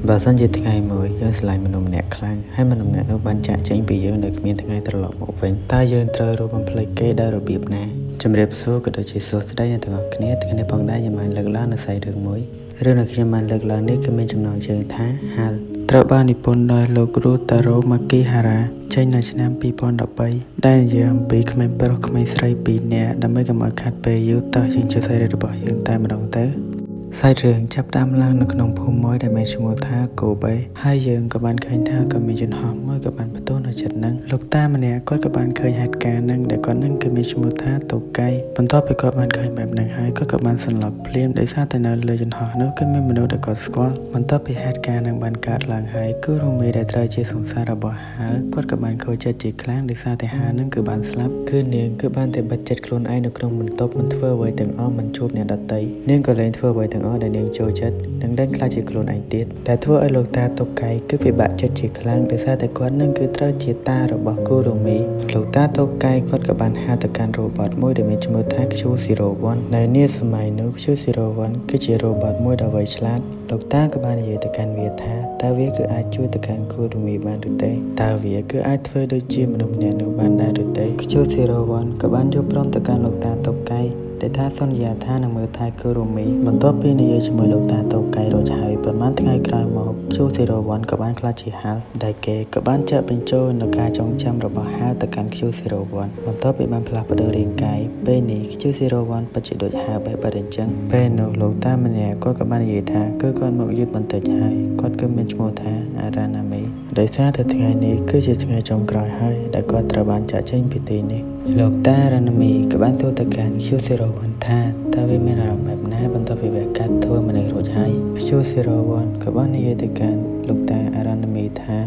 បើសិនជាថ្ងៃមួយយើងស្រឡាញ់មនុស្សម្នាក់ខ្លាំងហើយមនុស្សម្នាក់នោះបានចាកចេញពីយើងដោយគ្មានថ្ងៃត្រឡប់មកវិញតើយើងត្រូវរស់បំភ្លេចគេដោយរបៀបណាជំរាបសួរក៏ដូចជាសួស្តីអ្នកទាំងអស់គ្នាថ្ងៃនេះផងដែរខ្ញុំបានលើកឡើងនៅសាច់រឿងមួយរឿងដែលខ្ញុំបានលើកឡើងនេះគឺមានចំណងជើងថាហាលត្រូវបាននិពន្ធដោយលោក Ryutaro Makihara ចេញនៅឆ្នាំ2013ដែលនិយាយអំពីក្មេងប្រុសក្មេងស្រីពីរនាក់ដើម្បីកុំឲ្យខាត់ពេលយូរតោះយើងចូលសាច់រឿងរបស់យើងតែម្ដងទៅសាច់រឿងចាប់ផ្ដើមឡើងនៅក្នុងភូមិមួយដែលមានឈ្មោះថាកូបេហើយយើងក៏បានឃើញថាក៏មានយន្តហោះមួយក៏បានផ្ទុះនៅចិត្តនឹងលោកតាម្នាក់គាត់ក៏បានឃើញហេតុការណ៍នឹងដែលគាត់នឹងគឺមានឈ្មោះថាតូកៃបន្ទាប់ពីគាត់បានឃើញបែបហ្នឹងហើយគាត់ក៏បានសន្លប់ភ្លាមដោយសារតែនៅលើយន្តហោះនោះគឺមានមនុស្សដែលគាត់ស្គាល់បន្ទាប់ពីហេតុការណ៍នឹងបានកើតឡើងហើយគឺរូមីដែលត្រូវជាសង្សាររបស់ហាលគាត់ក៏បានខូចចិត្តជាខ្លាំងដោយសារតែហាលនឹងគឺបានស្លាប់គឺនាងគឺបានតែបិទចិត្តខ្លួនឯងនៅក្នុងបន្ទប់មិនធ្វើអ្វីទាំងអស់មិនជួបអ្នកដទៃនាងក៏លែងធ្វើអ្វីទាំងអស់ដែលនាងចូលចិត្តនិងលែងខ្លាចជាខ្លួនឯងទៀតតែធ្វើឲ្យលោកតាតុកកៃគឺពិបាកចិត្តជាខ្លាំងដោយសារតែគាត់នឹងគឺត្រូវជាតារបស់គូរូមីលោកតាតុកកៃគាត់ក៏បានហៅទៅកាន់រ៉ូបតមួយដែលមានឈ្មោះថា Q01 នៅនាសម័យនោះ Q01 គឺជារ៉ូបតមួយដ៏វៃឆ្លាតលោកតាក៏បាននិយាយទៅកាន់វាថាតើវាគឺអាចជួយទៅកាន់គូរូមីបានឬទេតើវាគឺអាចធ្វើដូចជាមនុស្សម្នាក់នោះបានដែរឬទេ Q01 ក៏បានយល់ព្រមទៅកាន់លោកតាតុកកៃដែលថាសន្យាថានឹងមើលថែគូរូមីបន្ទាប់ពីនិយាយជាមួយលោកតាតូកៃរួចហើយប៉ុន្មានថ្ងៃក្រោយមក Q01 ក៏បានក្លាយជាហាលដែលគេក៏បានចាក់បញ្ចូលនៅការចងចាំរបស់ហាលទៅកាន់ Q01 បន្ទាប់ពីបានផ្លាស់ប្ដូររាងកាយពេលនេះ Q01 ពិតជាដូចហាលបែបបាត់អញ្ចឹងពេលនោះលោកតាម្នាក់គាត់ក៏បាននិយាយថាគឺគាត់មកយឺតបន្តិចហើយគាត់គឺមានឈ្មោះថាអារ៉ាណាមីដោយសារតែថ្ងៃនេះគឺជាថ្ងៃចុងក្រោយហើយដែលគាត់ត្រូវបានចាកចេញពីទីនេះលោកតារ៉ាណាមីក៏បានទូលទៅកាន់ Q01 ថាតើវាមានអារម្មណ៍បែបណាបន្ទាប់ពីវាកាត់ធ្វើមនុស្សរួចហើយ Q01 ក៏បាននិយាយទៅកាន់លោកតាអារ៉ាណាមីថា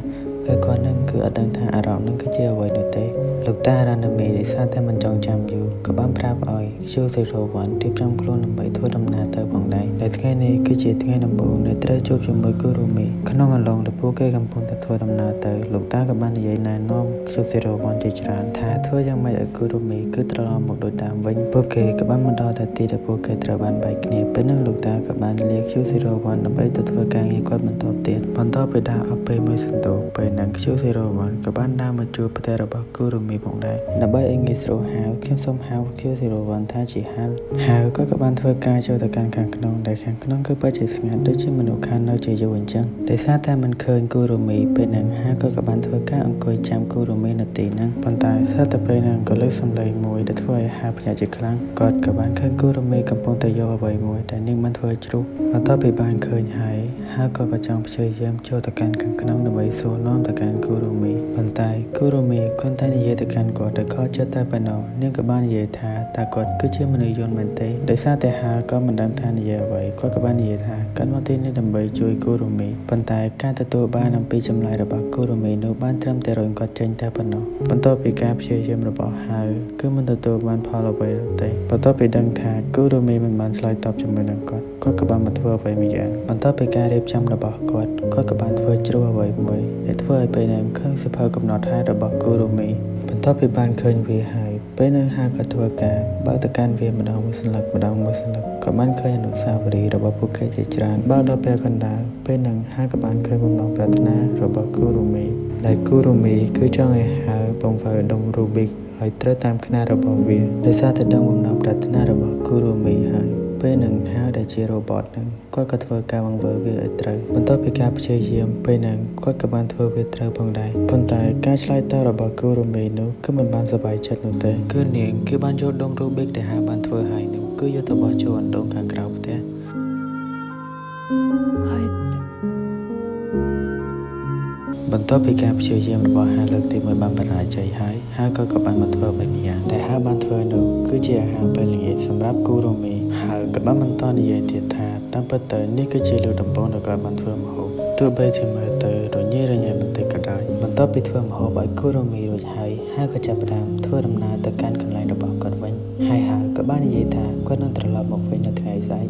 គឺគាត់នឹងគឺអត់ដឹងថាអារម្មណ៍នឹងគឺជាអ្វីនោះទេលោកតារ៉ាណាមីដោយសារតែមិនចង់ចាំយូរក៏បានប្រាប់ឲ្យ Q01 រៀបចំខ្លួនដើម្បីធ្វើដំណើរទៅផងដែរដែលថ្ងៃនេះគឺជាថ្ងៃដំបូងដែលត្រូវជួបជាមួយគូរូមីក្នុងអំឡុងដែលពួកគេកំពុងតែធ្វើដំណើរទៅលោកតាក៏បាននិយាយណែនាំ Q01 ជាច្រើនថាធ្វើយ៉ាងម៉េចឲ្យគូរូមីគឺត្រឡប់មកដូចដើមវិញពួកគេក៏បានមកដល់តែទីដែលពួកគេត្រូវបានបែកគ្នាពេលនោះលោកតាក៏បានលា Q01 ដើម្បីទៅធ្វើការងារគាត់បន្តទៀតបន្ទាប់ពីដើរអស់ពេលមួយសន្ទុះពេលហ្នឹង Q01 ក៏បានដើរមកជួបផ្ទះរបស់គូរូមីផងដែរដើម្បីឲ្យងាយស្រួលហៅខ្ញុំសូមហៅ Q01 ថាជាហាលហៅគាត់ក៏បានធ្វើការចូលទៅកាន់ខាងក្នុងដែលខាងក្នុងគឺពិតជាស្ងាត់ដូចជាមនុស្សខាងនៅជាយូរអញ្ចឹងដោយសារតែមិនឃើញគូរូមីពេលហ្នឹងហាគាត់ក៏បានធ្វើការអង្គុយចាំគូរូមីនៅទីហ្នឹងប៉ុន្តែស្រាប់តែពេលហ្នឹងក៏លើសំឡេងមួយដែលធ្វើឲ្យហាភ្ញាក់ជាខ្លាំងគាត់ក៏បានឃើញគូរូមីកំពុងតែយកអ្វីមួយដែលនាងបានធ្វើជ្រុះបន្ទាប់ពីបានឃើញហើយហាគាត់ក៏ចង់ព្យាយាមចូលទៅកាន់ខាងក្នុងដើម្បីសួរនាំទៅកាន់គូរូមីប៉ុន្តែគូរូមីគាត់តែនិយាយទៅកាន់គាត់ដោយខកចិត្តតែប៉ុណ្ណោះនាងក៏បាននិយាយថាតើគាត់គឺជាមនុស្សយន្តមែនទេដោយសារតែហាក៏មិនដឹងថានិយាយអ្វីគាត់ក៏បាននិយាយថាគាត់មកទីនេះដើម្បីជួយគូរូមីប៉ុន្តែការទទួលបានអំពីចម្លើយរបស់គូរូមីនោះបានត្រឹមតែរុញគាត់ចេញតែប៉ុណ្ណោះបន្ទាប់ពីការព្យាយាមរបស់ហាគឺមិនទទួលបានផលអ្វីនោះទេបន្ទាប់ពីដឹងថាគូរូមីមិនបានឆ្លើយតបជាមួយនឹងគាត់គាត់ក៏បានមកធ្វើអ្វីមួយយ៉ាងបន្ទាប់ពីការរៀបចំរបស់គាត់គាត់ក៏បានធ្វើជ្រុះអ្វីមួយដែលធ្វើឲ្យពេលហ្នឹងឃើញសភៅកំណត់ហេតុរបស់គូរូមីបន្ទាប់ពីបានឃើញវាហើយពេលហ្នឹងហាក៏ធ្វើការបើកទៅកាន់វាម្ដងមួយសន្លឹកម្ដងមួយសន្លឹកក៏បានឃើញអនុស្សាវរីយ៍របស់ពួកគេជាច្រើនបើដល់ពេលកណ្ដាលពេលហ្នឹងហាក៏បានឃើញបំណងប្រាថ្នារបស់គូរូមីដែលគូរូមីគឺចង់ឲ្យហាបង្វិលដុំរូប៊ីកឲ្យត្រូវតាមខ្នាតរបស់វាដោយសារតែដឹងបំណងប្រាថ្នារបស់គូរូមីហើយពេលនឹងហៅដែលជារ៉ូបតនឹងគាត់ក៏ធ្វើការបង្វិលវាឲ្យត្រូវបន្ទាប់ពីការព្យាយាមពេលនឹងគាត់ក៏បានធ្វើវាត្រូវផងដែរប៉ុន្តែការឆ្លើយតបរបស់គូរូមីនោះគឺមិនបានសប្បាយចិត្តនោះទេគឺនាងគឺបានយកដុំរូប៊ីកដែលហៅបានធ្វើហើយនោះគឺយកទៅបោះចូលអណ្ដូងខាងក្រៅផ្ទះ 帰って បន្ទាប់ពីការព្យាយាមរបស់ហាលើកទី1បានបរាជ័យហើយហាក៏បានមកធ្វើបែបយ៉ាងដែលហាបានធ្វើនោះគឺជាអាហារពេលល្ងាចសម្រាប់គូរូមីហើយក៏បានបន្តនិយាយទៀតថាតាមពិតទៅនេះគឺជាលើកដំបូងដែលគាត់បានធ្វើម្ហូបទោះបីជាមើលទៅរញ៉េរញ៉ៃបន្តិចក៏ដោយបន្ទាប់ពីធ្វើម្ហូបឲ្យគូរូមីរួចហើយហាក៏ចាប់ផ្ដើមធ្វើដំណើរទៅកាន់កន្លែងរបស់គាត់វិញហើយហាក៏បាននិយាយថាគាត់នឹងត្រឡប់មកវិញនៅថ្ងៃស្អែក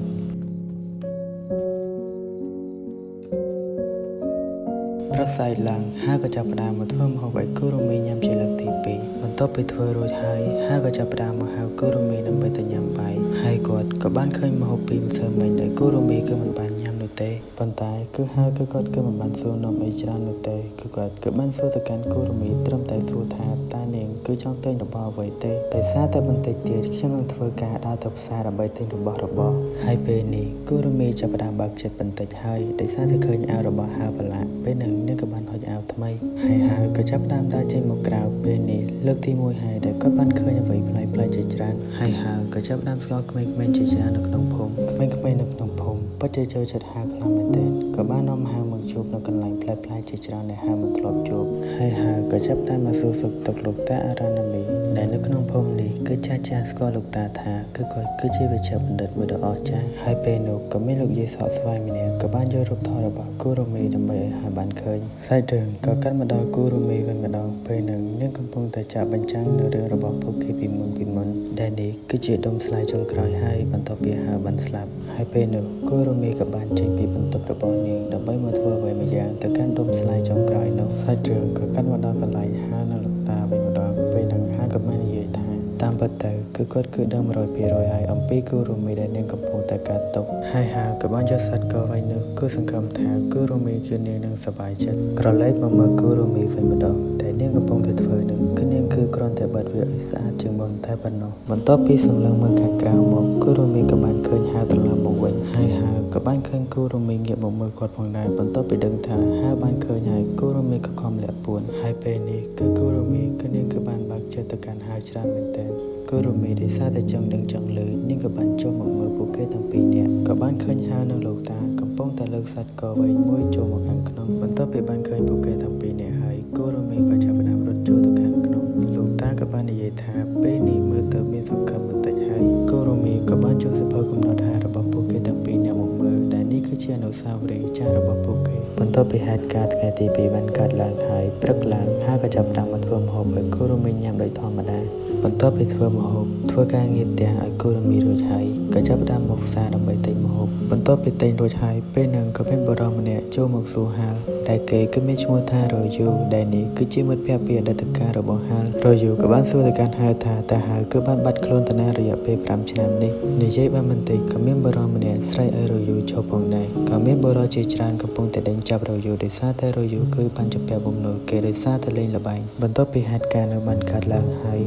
ព្រឹកស្អែកឡើងហាក៏ចាប់ផ្ដើមមកធ្វើម្ហូបឲ្យគូរូមីញ៉ាំជាលើកទី2បន្ទាប់ពីធ្វើរួចហើយហាក៏ចាប់ផ្ដើមមកហៅគូរូមីដើម្បីទៅញ៉ាំបាយហើយគាត់ក៏បានឃើញម្ហូបពីម្សិលមិញដែលគូរូមីគឺមិនបានញ៉ាំនោះ ទេប៉ុន្តែគឺហើយគឺគាត់គឺមិនបានសួរនាំអីច្រើននោះទេគឺគាត់គឺបានសួរទៅកាន់គូរមីត្រឹមតែសួរថាតើនាងគឺចង់ទិញរបស់អ្វីទេដោយសារតែបន្តិចទៀតខ្ញុំនឹងធ្វើការដើរទៅផ្សារដើម្បីទិញរបស់របរហើយពេលនេះគូរមីចាប់ផ្ដើមបើកចិត្តបន្តិចហើយដោយសារតែឃើញអាវរបស់ហាវប្រឡាក់ពេលនឹងនាងក៏បានហុចអាវថ្មីហើយហាវក៏ចាប់ផ្ដើមដើរចេញមកក្រៅពេលនេះលើកទី1ហើយដែលគាត់បានឃើញអ្វីប្លែកៗជាច្រើនហើយហាវក៏ចាប់ផ្ដើមស្គាល់ក្មេងៗជាច្រើននៅក្នុងភូមិក្មេងៗនៅក្នុងភូមិពិតជាចូលចិត្តហាវខ្លាំងមែនទែនក៏បាននាំហាវមកជួបនៅកន្លែងប្លែកៗជាច្រើនដែលហាវមិនធ្លាប់ជួបហើយហាវក៏ចាប់ផ្ដើមមកសួរសុខទុក្ខលោកតាអារ៉ាណាមីដែលនៅក្នុងភូមិនេះគឺចាស់ៗស្គាល់លោកតាថាគឺគាត់គឺជាវេជ្ជបណ្ឌិតមួយដ៏អស្ចារ្យហើយពេលនោះក៏មានលោកយាយសក់ស្វាយម្នាក់ក៏បានយករូបថតរបស់គូរមីដើម្បីឲ្យហាវបានឃើញសាច់រឿងក៏កាត់មកដល់គូរមីវិញម្ដងពេលនឹងនាងកំពុងតែចាក់បញ្ចាំងនៅរឿងរបស់ពួកគេពីមុនដែលនេះគឺជាដុំស្លាយចុងក្រោយហើយបន្ទាប់ពីហាវបានស្លាប់ហើយពេលនោះគូរមីក៏បានចេញពីបន្ទប់របស់នាងដើម្បីមកធ្វើអ្វីម្យ៉ាងទៅកាន់ដុំស្លាយចុងក្រោយនោះសាច់រឿងក៏កាត់មកដល់កន្លែងហាវនិងលោកតាវិញម្ដងពេលនឹងហាវក៏បាននិយាយថាតាមពិតទៅគឺគាត់គឺដឹង100%ហើយអំពីគូរមីដែលនាងកំពុងតែកាត់ទុកហើយហាវក៏បានយកសត្វកវិញនោះគឺសង្ឃឹមថាគូរមីគឺនាងនឹងសប្បាយចិត្តក្រឡេកមកមើលគូរមីវិញម្ដងដែលនាងកំពុងតែធ្វើនោះគឺនាងគឺគ្រាន់តែបិទវាឲ្យស្អាតជាងមុនតែប៉ុណ្ណោះបន្ទាប់ពីសម្លឹងមើលខាងក្រៅមកគូរមីក៏បានឃើញហាវត្រឡប់មកវិញហើយហាវក៏បានឃើញគូរមីងាកមកមើលគាត់ផងដែរបន្ទាប់ពីដឹងថាហាវបានឃើញហើយគូរមីក៏ខំលាក់ពួនហើយពេលនេះគឺគូរមីគឺនាងគឺបានបើកចិត្តទៅកាន់ហាវច្រើនមែនទែនគូរមីដោយសារតែចង់ដឹងចង់ឮនាងក៏បានចុះមកមើលពួកគេទាំងពីរនាក់ក៏បានឃើញហាវនិងលោកតាកំពុងតែលើកសត្វកវែងមួយចូលមកខាងក្នុងបន្ទាប់ពីបានឃើញពួកគេទាំងពីរនាក់ហើយគូរមីក៏ចាប់ផ្ដើមរត់ចូលទៅខាងក្នុងលោកតាក៏បាននិយាយថាពេលនេះមើលទៅមានសង្ឃឹមបន្តិចហើយគូរមីក៏បានយកសៀវភៅកំណត់ហេតុរបស់ពួកគេទាំងពីរនាក់មកមើលដែលនេះគឺជាអនុស្សាវរីយ៍ចាស់របស់ពួកគេបន្ទាប់ពីហេតុការណ៍ថ្ងៃទី2បានកើតឡើងហើយព្រឹកឡើងហាវក៏ចាប់ផ្ដើមមកធ្វើម្ហូបឲ្យគូរមីញ៉ាំដោយធម្មតាបន្ទាប់ពីធ្វើម្ហូបធ្វើការងារផ្ទះឲ្យគូរមីរួចហើយក៏ចាប់ផ្ដើមមកផ្សារដើម្បីទិញម្ហូបបន្ទាប់ពីទិញរួចហើយពេលនឹងក៏មានបុរសម្នាក់ចូលមកសួរហាលដែលគេគឺមានឈ្មោះថារយូដែលនេះគឺជាមិត្តភក្តិពីអតីតកាលរបស់ហាលរយូក៏បានសួរទៅកាន់ហាលថាតើហាលគឺបានបាត់ខ្លួនទៅណារយៈពេល5ឆ្នាំនេះនិយាយបានបន្តិចក៏មានបុរសម្នាក់ស្រែកឲ្យរយូឈប់ផងដែរក៏មានបុរសជាច្រើនកំពុងតែដេញចាប់រយូដោយសារតែរយូគឺបានជំពាក់បំណុលគេដោយសារតែលេងល្បែងបន្ទាប់ពីហេតុការណ៍នៅបានកើតឡើងហើយ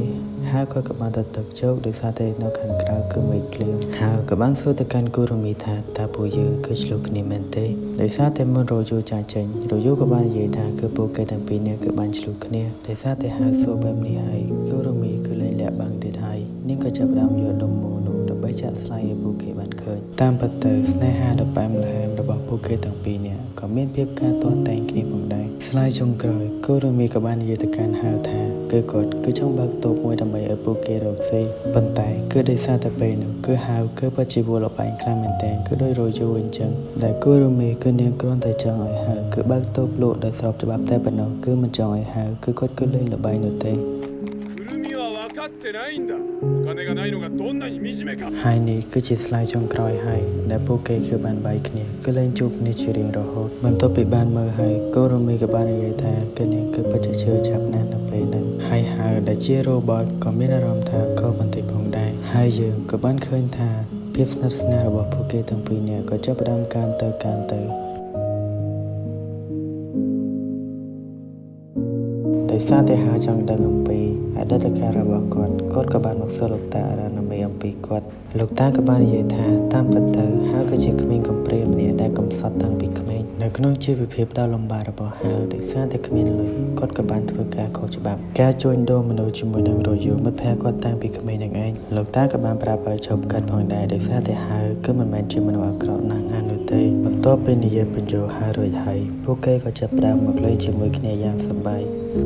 ហាវក៏បានទៅទឹកជោគដោយសារតែនៅខាងក្រៅគឺមេឃភ្លៀងហាវក៏បានសួរទៅកាន់គូរមីថាតើពួកយើងគឺឆ្លោះគ្នាមែនទេដោយសារតែមុនរយូចាចេញរយូក៏បាននិយាយថាគឺពួកគេទាំងពីរនាក់គឺបានឆ្លោះគ្នាដោយសារតែហាវសួរបែបនេះហើយគូរមីគឺលែងលាក់បាំងទៀតហើយនាងក៏ចាប់ផ្ដើមយកដុំមូលនោះដើម្បីចាក់ស្លាយឲ្យពួកគេបានឃើញតាមពិតទៅស្នេហាដ៏ផ្អែមល្ហែមរបស់ពួកគេទាំងពីរនាក់ក៏មានភាពការទាស់តែងគ្នាផងដែរស្លាយចុងក្រោយគូរមីក៏បាននិយាយទៅកាន់ហាវថាគឺគាត់គឺចង់បើកតូបមួយដើម្បីឲ្យពួកគេរកស៊ីប៉ុន្តែគឺដោយសារតែពេលនោះគឺហាវគឺពិតជាវល់ល្បែងខ្លាំងមែនទែនគឺដោយរយូរអញ្ចឹងដែលគូរមីគឺនាងគ្រាន់តែចង់ឲ្យហាវគឺបើកតូបលក់ដោយស្របច្បាប់តែប៉ុណ្ណោះគឺមិនចង់ឲ្យហាវគឺគាត់គឺលេងល្បែងនោះទេくるみは分かってないんだお金がないのがどんなに惨めか ហើយនេះគឺជាស្លាយចុងក្រោយហើយដែលពួកគេគឺបានបែកគ្នាគឺលែងជួបគ្នាជារៀងរហូតបន្ទាប់ពីបានមើលហើយគូរមីក៏បាននិយាយថាគឺនាងគឺពិតជាឈឺចាប់ណាស់នៅពេលហ្នឹងហើយហាវដែលជា robot ក៏មានអារម្មណ៍ថាខុសបន្តិចផងដែរហើយយើងក៏បានឃើញថាភាពស្និទ្ធស្នាលរបស់ពួកគេទាំងពីរនាក់ក៏ចាប់ផ្ដើមកើនទៅកើនទៅដោយសារតែហាវចង់ដឹងអំពីអតីតកាលរបស់គាត់គាត់ក៏បានមកសួរលោកតាអារ៉ាណាមីអំពីគាត់លោកតាក៏បាននិយាយថាតាមពិតទៅហាវគឺជាក្មេងកំព្រាម្នាក់ដែលកំសត់តាំងពីក្មេងនៅក្នុងជីវភាពដ៏លំបាករបស់ហាវដោយសារតែគ្មានលុយគាត់ក៏បានធ្វើការខុសច្បាប់ការជួញដូរមនុស្សជាមួយនឹងរយូមិត្តភក្តិគាត់តាំងពីក្មេងនឹងឯងលោកតាក៏បានប្រាប់ឲ្យឈប់កាត់ផងដែរដោយសារតែហាវគឺមិនមែនជាមនុស្សអាក្រក់ណាស់ណានោះទេបន្ទាប់ពីនិយាយបញ្យល់ហាវរួចហើយពួកគេក៏ចាប់ផ្ដើមមកលេងជាមួយគ្នាយ៉ាងសប្បាយ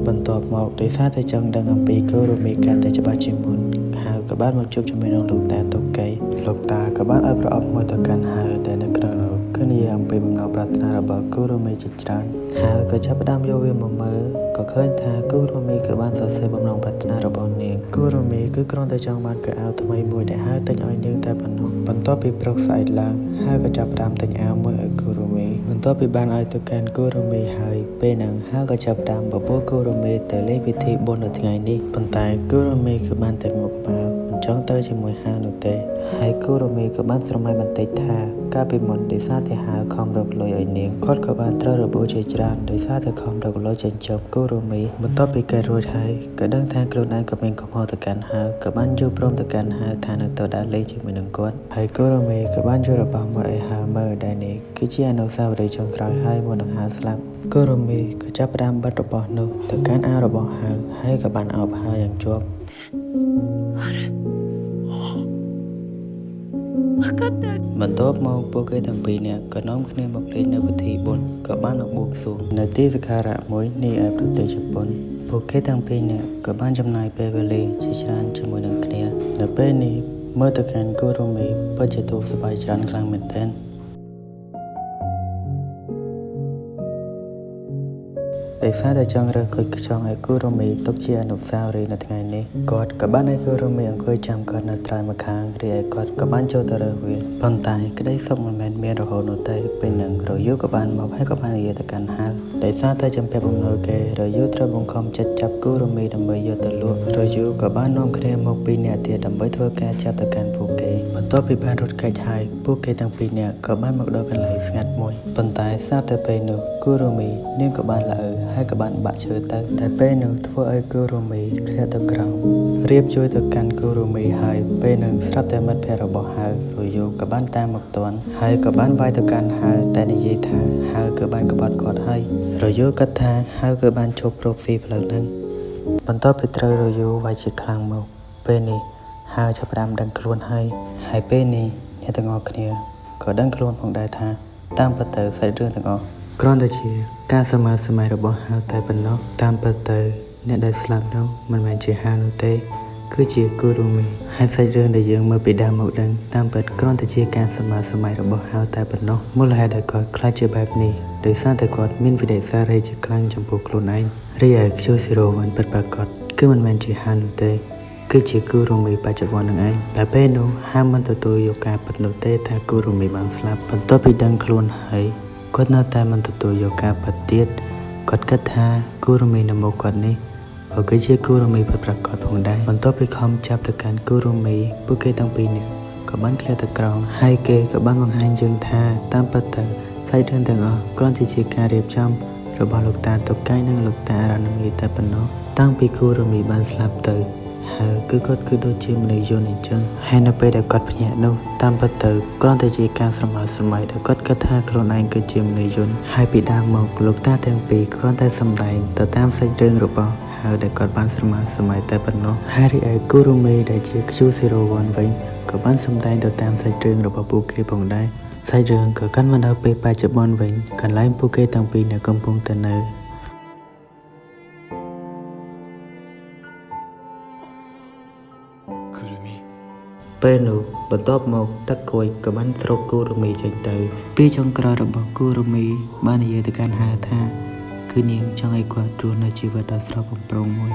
បន្ទាប់មកដោយសារតែចង់ដឹងអំពីគូរមីកាន់តែច្បាស់ជាងមុនហាវក៏បានមកជួបជាមួយនឹងលោកតាតុកីលោកតាក៏បានឲ្យប្រអប់មួយទៅកាន់ហាវដែលនៅក្នុងនោះគឺនិយាយអំពីបំណងប្រាថ្នារបស់គូរមីជាច្រើនហាវក៏ចាប់ផ្ដើមយកវាមកមើលក៏ឃើញថាគូរមីគឺបានសរសេរបំណងប្រាថ្នារបស់នាងគូរមីគឺគ្រាន់តែចង់បានកៅអៅថ្មីមួយដែលហាវទិញឲ្យនាងតែប៉ុណ្ណោះបន្ទាប់ពីព្រឹកស្អែកឡើងហាវក៏ចាប់ផ្ដើមទិញអាវមួយឲ្យគូរមីបន្ទាប់ពីបានឲ្យទៅកាន់គូរមីហើយពេលហ្នឹងហាវក៏ចាប់ផ្ដើមបបួលគូរមីទៅលេងពិធីបុណ្យនៅថ្ងៃនេះប៉ុន្តែគូរមីគឺបានតែងក់ក្បាលមិនច ង់ទៅជាមួយហាវនោះទេហើយគូរ៉ូមីក៏បានស្រមៃបន្តិចថាកាលពីមុនដោយសារតែហាវខំរកលុយឲ្យនាងគាត់ក៏បានត្រូវរបួសជាច្រើនដោយសារតែខំរកលុយចិញ្ចឹមគូរ៉ូមីបន្ទាប់ពីគេរួចហើយក៏ដឹងថាខ្លួនឯងក៏មានកំហុសទៅកាន់ហាវក៏បានយល់ព្រមទៅកាន់ហាវថានឹងទៅដើរលេងជាមួយនឹងគាត់ហើយគូរ៉ូមីក៏បានយករបស់មកឲ្យហាវមើលដែលនេះគឺជាអនុស្សាវរីយ៍ចុងក្រោយហើយមុននឹងហាវស្លាប់គូរ៉ូមីក៏ចាប់ផ្ដើមបិទរបស់នោះទៅកាន់អាវរបស់ហាវហើយក៏បានអោបហាវយ៉ាងជាប់ 分かって បន្ទាប់មកពួកគេទាំងពីរនាក់ក៏នាំគ្នាមកលេងនៅពិធីបុណ្យក៏បានមកបួងសួងនៅទីសក្ការៈមួយនៃឯប្រទេសជប៉ុនពួកគេទាំងពីរនាក់ក៏បានចំណាយពេលវេលាជាច្រើនជាមួយនឹងគ្នានៅពេលនេះមើលទៅកាន់គូរ៉ូមីពិតជាទូសប្បាយច្រើនខ្លាំងមែនទែន ដោយសារតែចង់រើសគុជខ្ចង់ឲ្យគូរ៉ូមីទុកជាអនុស្សាវរីយ៍នៅថ្ងៃនេះគាត់ក៏បានឲ្យគូរ៉ូមីអង្គុយចាំគាត់នៅត្រើយម្ខាងរីឯគាត់ក៏បានចូលទៅរើសវាប៉ុន្តែក្តីសុខមិនមែនមានរហូតនោះទេពេលហ្នឹងរយូក៏បានមកហើយក៏បាននិយាយទៅកាន់ហាលដោយសារតែជំពាក់បំណុលគេរយូត្រូវបង្ខំចិត្តចាប់គូរ៉ូមីដើម្បីយកទៅលក់រយូក៏បាននាំគ្នាមកពីរនាក់ទៀតដើម្បីធ្វើការចាប់ទៅកាន់ពួកគេបន្ទាប់ពីបានរត់គេចហើយពួកគេទាំងពីរនាក់ក៏បានមកដល់កន្លែងស្ងាត់មួយប៉ុន្តែស្រាប់តែពេលនោះគូរ៉ូមីនាងក៏បានល្អើហើយក៏បានបាក់ឈើទៅតែពេលនោះធ្វើឲ្យគូរ៉ូមីធ្លាក់ទៅក្រោមរៀបជួយទៅកាន់គូរ៉ូមីហើយពេលនោះស្រាប់តែមិត្តភក្តិរបស់ហាវរយូក៏បានតាមមកទាន់ហើយក៏បានវាយទៅកាន់ហាវតែនិយាយថាហាវគឺបានក្បត់គាត់ហើយរយូគិតថាហាវគឺបានជប់រកស៊ីផ្លូវហ្នឹងបន្ទាប់ពីត្រូវរយូវាយជាខ្លាំងមកពេលនេះហាវចាប់ផ្ដើមដឹងខ្លួនហើយហើយពេលនេះអ្នកទាំងអស់គ្នាក៏ដឹងខ្លួនផងដែរថាតាមពិតទៅសាច់រឿងទាំងអស់គ្រាន់តែជាការសម័យសម័យរបស់ហាវតែប៉ុណ្ណោះតាមពិតទៅអ្នកដែលស្លាប់នោះមិនមែនជាហាវនោះទេគឺជាគូរ៉ូមីហើយសាច់រឿងដែលយើងមើលពីដើមមកដឹងតាមពិតគ្រាន់តែជាការសម័យសម័យរបស់ហាវតែប៉ុណ្ណោះមូលហេតុដែលគាត់ខ្លាចជាបែបនេះដោយសារតែគាត់មានវិដេសារីជាខ្លាំងចំពោះខ្លួនឯងរីឯ Q01 ពិតប្រាកដគឺមិនមែនជាហាវនោះទេគឺជាគូរ៉ូមីបច្ចុប្បន្ននឹងឯងតែពេលនោះហាវមិនទទួលយកការពិតនោះទេថាគូរ៉ូមីបានស្លាប់បន្ទាប់ពីដឹងខ្លួនហើយគាត់នៅតែមិនទទួលយកការពិតទៀតគាត់គិតថាគូរ៉ូមីនៅមុខគាត់នេះក៏គឺជាគូរ៉ូមីពិតប្រាកដផងដែរបន្ទាប់ពីខំចាប់ទៅកាន់គូរ៉ូមីពួកគេទាំងពីរនាក់ក៏បានធ្លាក់ទៅក្រោមហើយគេក៏បានបង្ហាញយើងថាតាមពិតទៅសាច់រឿងទាំងអស់គ្រាន់តែជាការរៀបចំរបស់លោកតាតុកៃនិងលោកតារ៉ាណាមីតែប៉ុណ្ណោះតាំងពីគូរ៉ូមីបានស្លាប់ទៅហើយគឺគាត់គឺដូចជាមនុស្សយន្តអញ្ចឹងហើយនៅពេលដែលគាត់ភ្ញាក់នោះតាមពិតទៅគ្រាន់តែជាការស្រមើស្រមៃដែលគាត់គិតថាខ្លួនឯងគឺជាមនុស្សយន្តហើយពីដើមមកលោកតាទាំងពីរគ្រាន់តែសម្ដែងទៅតាមសាច់រឿងរបស់ហើយដែលគាត់បានស្រមើស្រមៃតែប៉ុណ្ណោះហើយរីឯគូរ៉ូមីដែលជា Q01 វិញក៏បានសម្ដែងទៅតាមសាច់រឿងរបស់ពួកគេផងដែរសាច់រឿងក៏កាន់មកដល់ពេលបច្ចុប្បន្នវិញកន្លែងពួកគេទាំងពីរនៅកំពុងតែនៅ くるみ ពេលនោះបន្ទាប់មកទឹកគួយក៏បានស្រូបគូរ៉ូមីចេញទៅពីចុងក្រោយរបស់គូរ៉ូមីបាននិយាយទៅកាន់ហាថាគឺនាងចង់ឲ្យគាត់រស់នៅជីវិតដ៏ស្រស់បំព្រងមួយ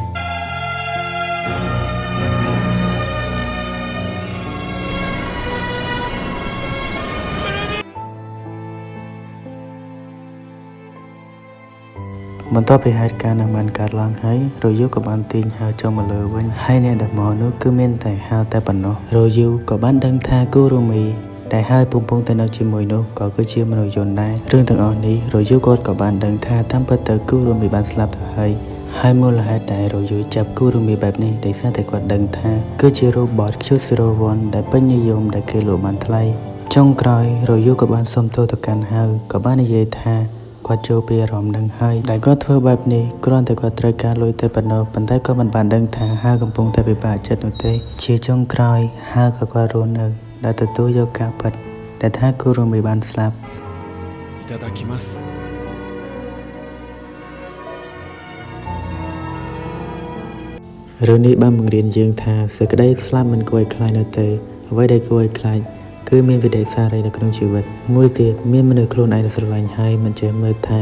បន្ទាប់ពីហេតុការណ៍នឹងបានកើតឡើងហើយរយូក៏បានទាញហាវចុះមកលើវិញហើយអ្នកដែលមកនោះគឺមានតែហាវតែប៉ុណ្ណោះរយូក៏បានដឹងថាគូរ៉ូមីដែលហើយកំពុងតែនៅជាមួយនោះក៏គឺជាមនុស្សយន្តដែររឿងទាំងអស់នេះរយូគាត់ក៏បានដឹងថាតាមពិតទៅគូរ៉ូមីបានស្លាប់ទៅហើយហើយមូលហេតុដែលរយូចាប់គូរ៉ូមីបែបនេះដោយសារតែគាត់ដឹងថាគឺជា robot Q01 ដែលពេញនិយមដែលគេលក់បានថ្លៃចុងក្រោយរយូក៏បានសុំទោសទៅកាន់ហាវក៏បាននិយាយថាគាត់ចូលពីអារម្មណ៍នឹងហើយដែលគាត់ធ្វើបែបនេះគ្រាន់តែគាត់ត្រូវការលុយតែប៉ុណ្ណោះប៉ុន្តែគាត់មិនបានដឹងថាហាវកំពុងតែពិបាកចិត្តនោះទេជាចុងក្រោយហាវក៏គាត់រស់នៅដែលទទួលយកការពិតដែលថាគូរ៉ូមីបានស្លាប់ いただきます រឿងនេះបានបង្រៀនយើងថាសេចក្តីស្លាប់មិនគួរឲ្យខ្លាចនោះទេអ្វីដែលគួរឲ្យខ្លាចគឺមានវិដេសារីនៅក្នុងជីវិតមួយទៀតមានមនុស្សខ្លួនឯងដែលស្រឡាញ់ហើយមិនចេះមើលថែ